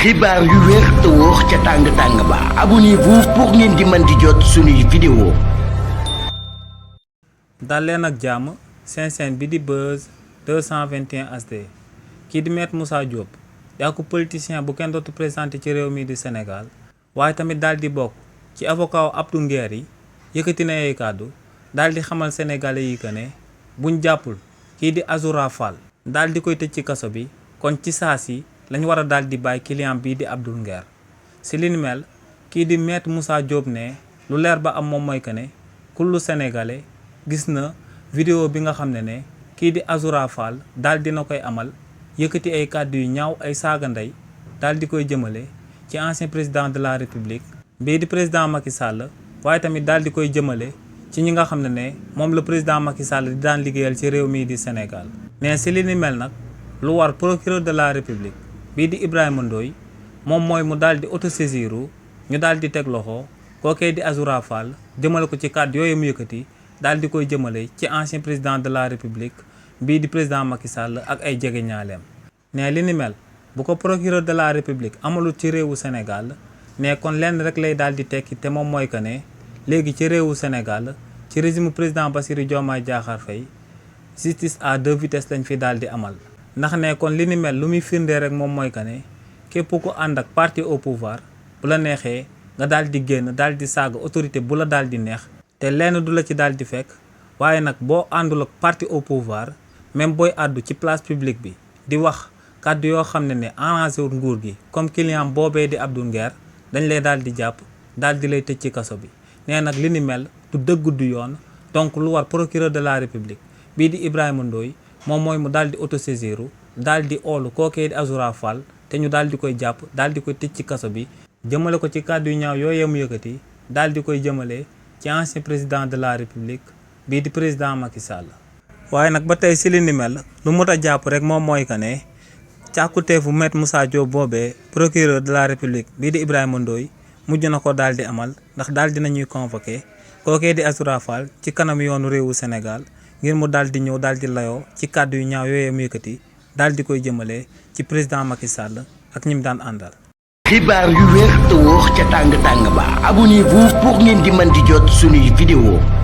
xibaar yu wér te wóor ca tàng ba abonnez-vous pour ngeen di mën di jot suñuy vidéo. dal leen ak jàmm seen chaîne bi di Buzz 221 HD kii di Maître Moussa Diop yaa ko politicien bu kenn dootu présenté ci réew mi di Sénégal waaye tamit daal di bokk ci avocat Abdou Nguer yi yëkkati na ay kàddu daal di xamal sénégalais yi que ne buñ jàppul kii di Azoura Fall daal di koy tëj ci kaso bi kon ci saa si lañ war a daal di bàyyi client bii di Abdou Nguer si li ni mel kii di Maître Moussa Diop ne lu leer ba am moom mooy que ne kullu sénégalais gis na vidéo bi nga xam ne kii di Azoura Fall daal dina koy amal yëkkati ay kàddu yu ñaaw ay saaga ndey daal di koy jëmale ci ancien président de la république bii di président Macky Sall waaye tamit daal di koy jëmale ci ñi nga xam ne moom la président Macky Sall di daan liggéeyal ci réew mii di Sénégal mais si li ni mel nag lu war procureur de la république bii di Ibrahima Ndoye moom mooy mu daal di autosaisiru ñu daal di teg loxo kookee di Azoura Fall jëmale ko ci kàddu yooyu mu yëkkati daal di koy jëmale ci ancien président de la république bii di président Macky Sall ak ay jege ñaaleem ne li ni mel bu ko procureur de la république amalut ci réewu Sénégal ne kon lenn rek lay daal di tekki te moom mooy que ne léegi ci réewu Sénégal ci régime président Bassirou Diomaye Diakhar Faye justice à deux vitesses lañ fi daal di amal ndax ne kon li ni mel lu muy firndee rek moom mooy que ne képp ku ànd ak parti au pouvoir bu la neexee nga daal di génn daal di saaga autorité bu la daal di neex te lenn du la ci daal di fekk waaye nag boo àndul ak parti au pouvoir même booy àddu ci place publique bi di wax kàddu yoo xam ne arrangé wul nguur gi comme client boobee di Abdou Nguer dañ lay daal di jàpp daal di lay tëj ci kaso bi nee nag li ni mel du dëgg du yoon donc lu war procureur de la république bii di Ibrahima Ndoye moom mooy mu daal di autosaisiru daal di oolu kookee di Azoura Fall te ñu daal di koy jàpp daal di koy tëj ci kaso bi jëmale ko ci kàddu yu ñaaw yooyee mu yëkkati daal di koy jëmale ci ancien président de la république bii di président Macky Sall. waaye nag ba tey si li ni mel lu mot a jàpp rek moom mooy que ne càkkuteefu Maître Moussa Diop boobee procureur de la république bii di Ibrahima Ndoye mujj na ko daal di amal ndax daal di nañuy convoqué kookee di Azoura Fall ci kanam yoonu réewu Sénégal ngir mu daal di ñëw daal di layoo ci kàddu yu ñaaw yooyee mu yëkkati daal di koy jëmale ci président Macky Sall ak ñi mu daan àndal. xibaar yu wér te wóor ca tàng ba abonnez-vous pour ngeen di mën di jot suñuy vidéo.